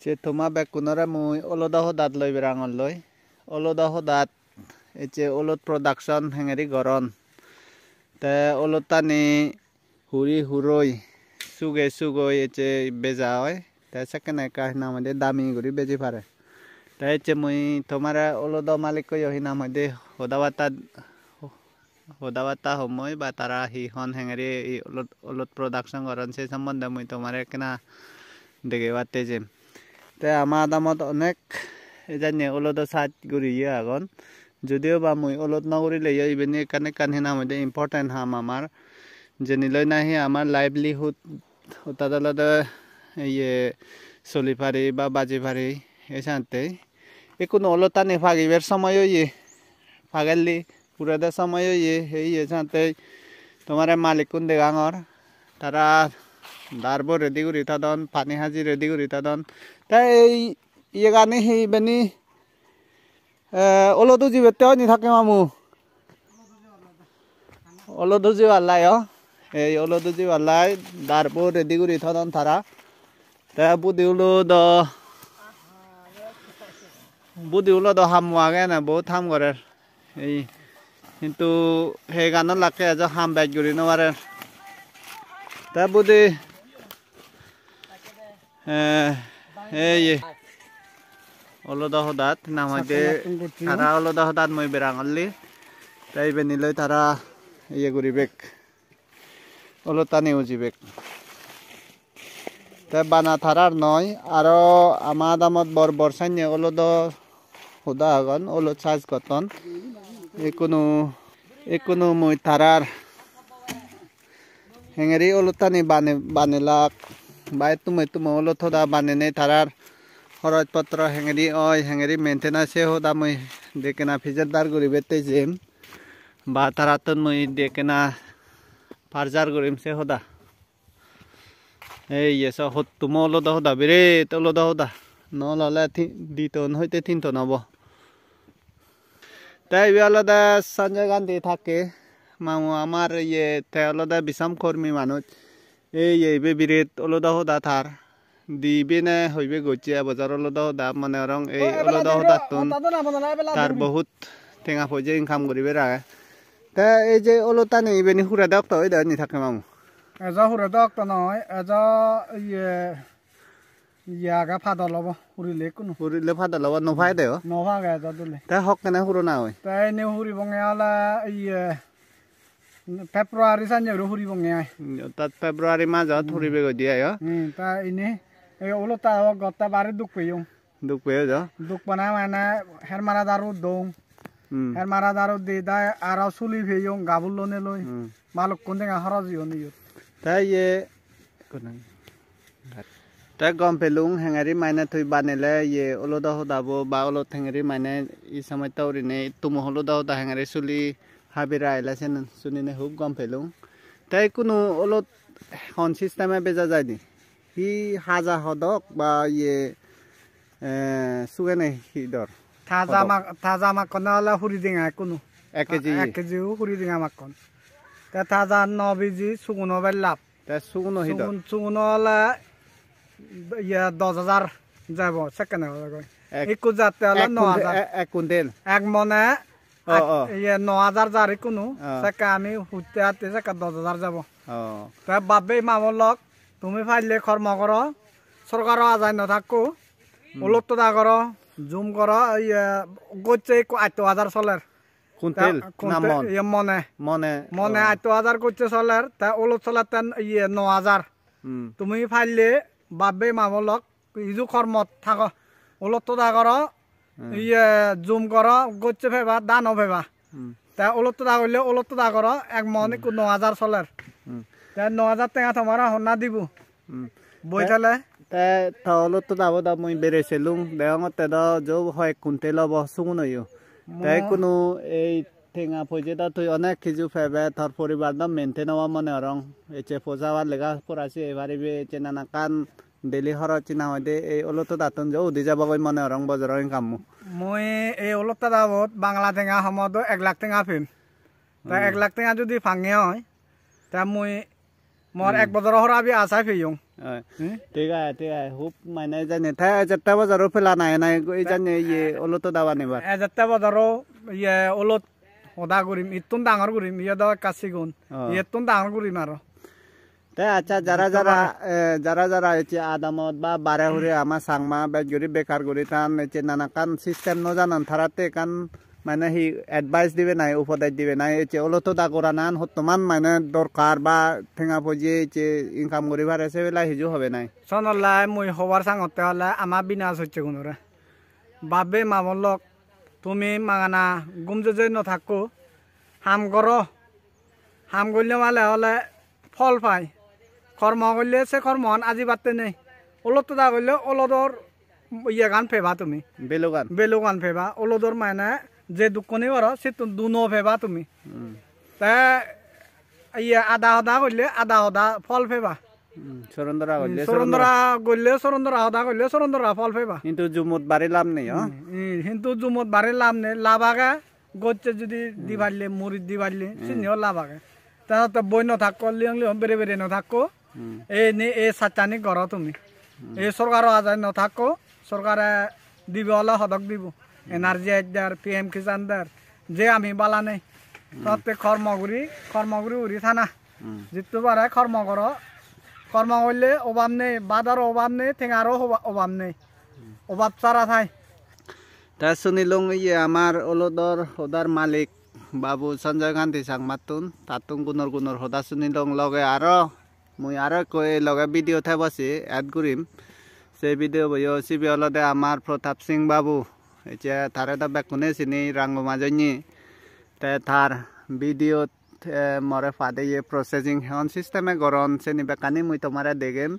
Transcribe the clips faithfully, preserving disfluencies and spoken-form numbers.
Ecche toma bekkunore mui olodo hodat loi berangor loi. Olodo hodat ecche olot production hengeri goron. Te olottani huri huroi, suge sugoi ecche beja oi. Te sekkene ekka hinang hoide dami guri beji pare. Te ecche mui tomare olodo malikko yo hinang hoide hoda batta hoda batta hom mui ba tara hi hon hengeri ei olot, olot production goron se sombonde mui tomare ekkena degebatte jem. Te ama adamot onek ejanye olodo saj guriye agon. Judiyo ba mui olot no gurileyo ibeni ekkan ekkan hinang hoide important ham amar. Jeniloi nahi amar livelihood ottat olode iye soli pari ba baji pari ei sante. Ikkunu olottani pagibar somoy oye. Pagelli purede somoy oye, he iye sante tomare malikkun degangor. Tara darbo ready guri tadon, pani haji ready guri tadon. Te ei iyegani hi beni, eh, olot ujibette oini thakke mamu? Olot ujibar lai o. Ei olot ujibar lai darbo ready guri tadon tara. Te budi ulo do, budi ulo do hammo age ene, bohut ham gorer. Ei, hintu he gano lakke ejo ham bej guri no parer. Te budi, eh, ei, olodo hodat, na hoide, tara olodo hodat mui berang olli. Te ibeniloi tara iye guribek. Olottani ujibek. Te bana tarar noi, aro ama adamot bor bor sanye olodo hoda agon, olot saj gotton. Ikkunu, ikkunu mui tarar hengeri olottani bane-, banelak, ba ettumo ettumo olot hoda banenei tarar horoj potro hengeri oi, hengeri maintenance se hoda mui dekkena pijor dar guribette jem. Ba tarattun mui dekkena parjar gurim se hoda. Ei ye so hottumo olodo hoda, biret olodo hoda. No olole ti-, di ton hoite tin ton obo. Te ibe olode Sanjay Gandhi thakke, mamu amar iye, te olode Bishram Kormi manuj. Ei ye ibe biret olodo hoda tar. Di bene hoibe gocche, e bojor olodo hoda mone gorong ei olodo hodattun tar bohut tenga poije income guribar age. Te ei je olottani ibeni hure de okto oide ni thakke mamu? Ejo hure de okto noi, ejo iye, iye age padol obo, hurile ekkunu. Hurile padol obo, no pagede o? No page ejo dole. Te hokkene hurona oi? Te ini huribonge ole iye February sanne uri huribonge ai. Hmm, ortat February majot huribe goi di ai, o? Hmm, ta ini ei olotta o gotta bari duk peyong. Duk peyo jo? Duk pana mane her mara daru dong. Hmm. Her mara daru di dai aro suli peyong gabur lone loi. Hmm. Balukkun tenga horoj oyon iyot. Te iye, te gom pelung hengeri mane tui banele iye olodo hodabo ba olot hengeri mane i somotta gurinei tumo olodo hoda hengeri suli habire aile sen sunine hub gom pelung. Te ikkunu olot hon system-e beja jaide? Hi haja hodok ba iye, eh, sugene hi dor? Taja hodok. Mak-, taja makkone ole huri tenga ikkunu. Ek keji? Ek keji huri tenga makkon. Te taja no biji suguno bellap. Te suguno hi dor? Sugun, suguno ole iye dos hajar jabo, sekkene ole goi. Ek, ikko jatte ole ek no hajar. Kunte-, e-, ek kuntel? Ek mone, o, o, iye no hajar jar ikkunu, o, sekke ami hutte atte sekke dos hajar jabo. O. Te bab-bei ma-bon lok, tumi palle kormo goro, sorkaro ajai no thakko, hmm, olotto da goro, jum goro, iye gocche ikko atto hajar soler. Kuntel na mon? Iye mone. Mone. Mone, o, atto hajar gocche soler, te olot soler ten iye no hajar. Hmm. Tumi palle bab-bei ma-bon lok iju kormot thago. Olotto da goro, hmm, iye jum goro, gocche peba, dano peba. Hmm. Te olotto da golle olotto da goro, ek mon, hmm, ikko no hajar soler. Hmm. Te no hajar tenga tomare honna dibo? Hmm. Boi te, thele? Te to olotto dabo do mui bere selung, degongotte do jo hoi ek kuntel obo sugunoyo. Te mo- ikkunu ei tenga poije do tui onek hiju pebe, tor poribar do maintain obo mone gorong. Ecche poja lega pora siye paribe, ecche nanakkan daily horoj hina hoide ei olotto dattun jo udi jabogoi mone gorong bojoro income-o. Mui ei olotto dabot Bangla tenga homodo ek lakh tenga pem. Te, hmm, ek lakh tenga judi pange oi, te mui mor, hmm, ek bojoro hora abi asai peyong. Oi. Hmm? Thik age, thik age. Hub mane jani te ejette bojoro pela nai nai ei jani iye olot hoda banibar. Ejette bojoro iye olot hoda gurim, ittun dangor gurim, iye do ekka sigon. Oh. Iyettun dangor gurim aro. Te accha, jara jara, eh, jara jara ecche adamot ba bare hure ama Changma bej guri bekar guri than, ecche nanakkan system no janan, taratte ekkan mane hi advice dibe nai, upodej dibe nai, ecche olot hoda goranan hottoman mane dorkar ba tenga poje ecche income guri pare, se bela hiju hobe nai? Sonollai mui hobar sangotte ole ama bina socche gunore. Bap-bei ma-bon lok, tumi magana gum jojoi no thakko, ham goro. Ham golle male ole phol pai. Kormo golle se kormoan ajibatte nei. Olot hoda golle olodor iyegan peba tumi. Belogan. Belogan peba. Olodor mane je dukkoni goro, sittun duno peba tumi. Hmm. Te iye ada hoda golle ada hoda phol peba. Hmm, sorondora Hmm, golle, sorondora. Sorondora golle, sorondora hoda golle, sorondora phol peba. Hintu jumot bari lab nei, oh? Hmm, hmm, hintu jumot bari lab nei, lab age, gocche judi di Hmm. palle, murit di palle, Hmm. sinniyo lab age. Te to boi no thakko, liyong liyong bere bere no thakko. Hmm. Ei ni, ei sachani goro tumi. Hmm. Ei sorkaro ajai no thakko, sorkare dibe ole hodok dibo. Hmm. Energy aid der, P M Kisan der, je ami bala nei. Hmm. Totte kormo guri, kormo guri guri thana. Hmm. Jittu pare kormo goro. Kormo golle obab nei, badaro obab nei, tengaro oba-, obab nei. Hmm. Obab sara thai. Te sunilung iye amar olodor hodar malik babu Sanjoy Kanti Changmattun, tattun gunor gunor hoda sunilung, loge aro mui aro ekko ei loge video thebo se add gurim. Se video bo yo sibe olode amar Pratap Singh babu. Ecche tare do bekkune sini Rango Majonni. Te tar video te more pade ye processing hon system e goron seni bekkani mui tomare degem.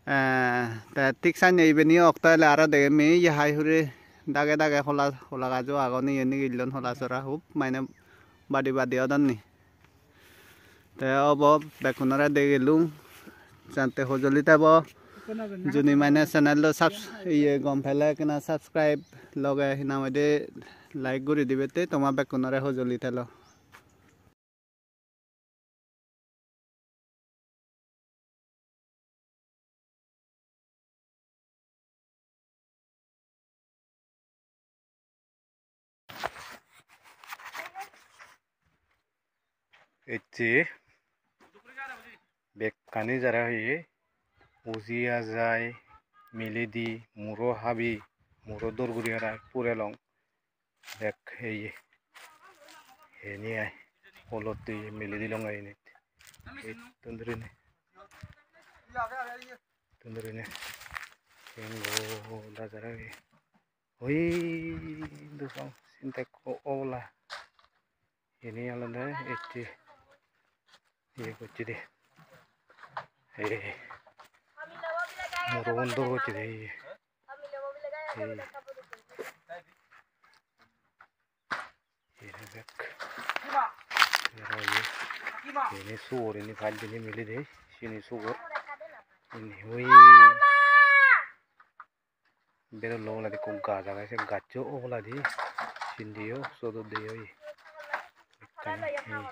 Eh, te thik sanne ibeni okto ele aro degem, ei ye hai hure dage dage hola, hola gajo agon, iye nigillon hola sora hub mane badi badi odonni. Te obo bekkunore degelung, jante hojoli tebo. Juni mane channel lo subs-, iye gom pele ekkena subscribe loge hinang hoide like guri dibe te toma bekkunore hojoli telo. Ecche bekkani jara oye, uji ajai, miledi, muro habi, muro dor guri arai purelong. Bek eye. Eni ai. Olot ye mili dilong ai init. Ettun durinei. Ettun durinei. Siyen goda jara oye. Oi, dusong sintek obola. Eni olode ecche. Iye gocche de. Ei. Muro gun dor gocche de iye. Ei. Ei bek. Aro iye. Eni sugor, eni paj dine mili de. Sini sugor. Eni hui. Berollo oboladi ekko gaj agey, se gaccho oboladi sindiyo sodot de oye. Ekkani, hmm.